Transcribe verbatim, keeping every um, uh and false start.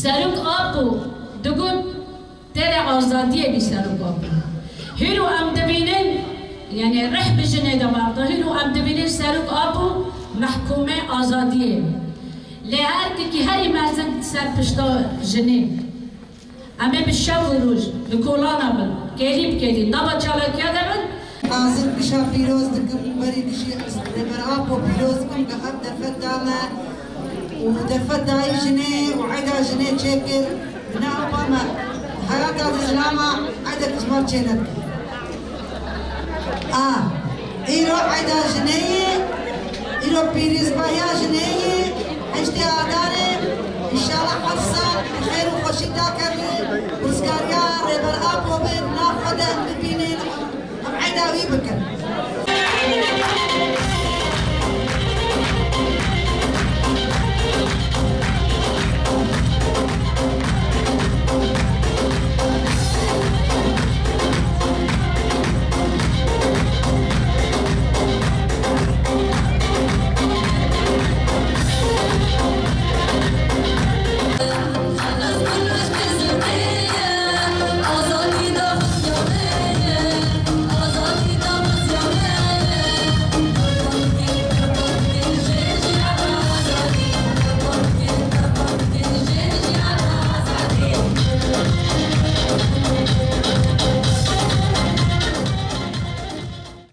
Serok Apo digot, têrê azadiyê bî Serok Apo. Hîro em dibînin, yanî rih bi jinê de berda, hîro em dibînin Serok Apo mehkûmê azadiyê. Lê her tikî herî mezin ser pişta jinê. Em ê bi şev û roj li kolana bin, kêlî bi kêlî nava çalakiya de bin. Hazir gişa pîroz dikim, berî gişî Rêber Apo pîroz dikim, ke ev derfet da me û derfet dayî jinê û eyda jinê çêkir. Bi nav Apo me heyata di zilama eydek ji me çê nedike. A, îro eyda jinê ye, îro pîrozbahiya jinê ye, heştê Adarê, înşallah her sal bi xêr û xweşî dakeve, rizgariya Rêber Apo be, nav xwe de em bibînin, em eyda wî bikin.